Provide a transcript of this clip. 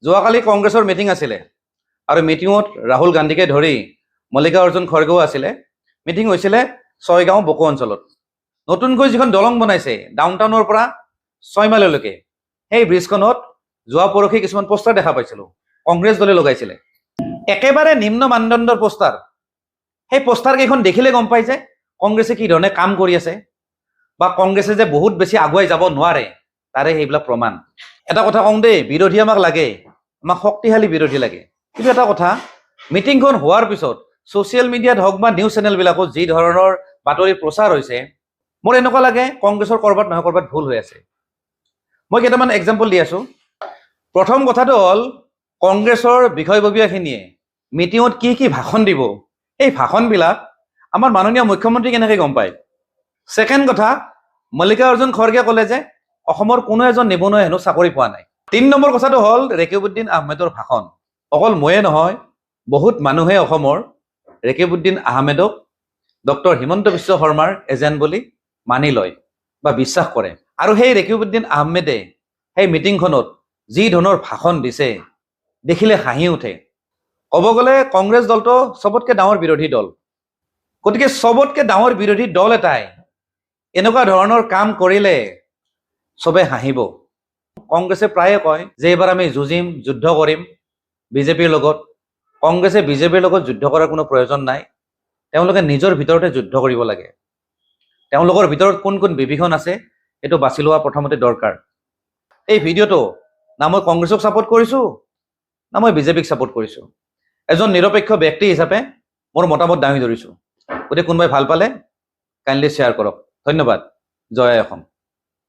যোৱাকালি কংগ্ৰেছৰ মিটিং আছিলে আৰু মিটিঙত ৰাহুল গান্ধীকে ধৰি মল্লিকাৰ্জুন খৰ্গেও আছিলে। মিটিং হৈছিলে ছয়গাঁও বকো অঞ্চলত। নতুনকৈ যিখন দলং বনাইছে ডাউন টাউনৰ পৰা ছয়মাইললৈকে, সেই ব্ৰিজখনত যোৱা পৰহি কিছুমান পোষ্টাৰ দেখা পাইছিলোঁ, কংগ্ৰেছ দলে লগাইছিলে। একেবাৰে নিম্ন মানদণ্ডৰ পোষ্টাৰ। সেই পোষ্টাৰ কেইখন দেখিলে গম পাই যে কংগ্ৰেছে কি ধৰণে কাম কৰি আছে বা কংগ্ৰেছে যে বহুত বেছি আগুৱাই যাব নোৱাৰে, তাৰে সেইবিলাক প্ৰমাণ। এটা কথা কওঁ দেই, বিৰোধী আমাক লাগে, আমাক শক্তিশালী বিৰোধী লাগে। কিন্তু এটা কথা, মিটিংখন হোৱাৰ পিছত ছ'চিয়েল মিডিয়াত হওক বা নিউজ চেনেলবিলাকত যি ধৰণৰ বাতৰি প্ৰচাৰ হৈছে, মোৰ এনেকুৱা লাগে কংগ্ৰেছৰ ক'ৰবাত নহয় ক'ৰবাত ভুল হৈ আছে। মই কেইটামান এক্সাম্পল দি আছোঁ। প্ৰথম কথাটো হ'ল, কংগ্ৰেছৰ বিষয়ববীয়াখিনিয়ে মিটিঙত কি কি ভাষণ দিব, সেই ভাষণবিলাক আমাৰ মাননীয় মুখ্যমন্ত্ৰী কেনেকৈ গম পায়? ছেকেণ্ড কথা, মল্লিকাৰ্জুন খৰ্গে ক'লে যে অসমৰ কোনো এজন নিবনুৱাই হেনো চাকৰি পোৱা নাই। 3 নম্বৰ কথাটো হ'ল ৰেকিবুদ্দিন আহমেদৰ ভাষণ। অকল ময়ে নহয়, বহুত মানুহে অসমৰ ৰেকিবুদ্দিন আহমেদক ডক্টৰ হিমন্ত বিশ্ব শৰ্মাৰ এজেণ্ট বুলি মানি লয় বা বিশ্বাস কৰে। আৰু সেই ৰেকিবুদ্দিন আহমেদে সেই মিটিংখনত যি ধৰণৰ ভাষণ দিছে, দেখিলে হাঁহি উঠে। ক'ব গ'লে কংগ্ৰেছ দলটো চবতকৈ ডাঙৰ বিৰোধী দল। গতিকে চবতকৈ ডাঙৰ বিৰোধী দল এটাই এনেকুৱা ধৰণৰ কাম কৰিলে চবে হাঁহিব। কংগ্ৰেছে প্ৰায়ে কয় যে এইবাৰ আমি যুঁজিম, যুদ্ধ কৰিম বিজেপিৰ লগত। কংগ্ৰেছে বিজেপিৰ লগত যুদ্ধ কৰাৰ কোনো প্ৰয়োজন নাই। তেওঁলোকে নিজৰ ভিতৰতে যুদ্ধ কৰিব লাগে। তেওঁলোকৰ ভিতৰত কোন কোন বিভীষণ আছে, সেইটো বাছি লোৱা প্ৰথমতে দৰকাৰ। এই ভিডিঅ'টো না মই কংগ্ৰেছক ছাপোৰ্ট কৰিছোঁ, না মই বিজেপিক ছাপোৰ্ট কৰিছোঁ। এজন নিৰপেক্ষ ব্যক্তি হিচাপে মোৰ মতামত দাঙি ধৰিছোঁ। গতিকে কোনোবাই ভাল পালে কাইণ্ডলি শ্বেয়াৰ কৰক। ধন্যবাদ। জয় আই অসম।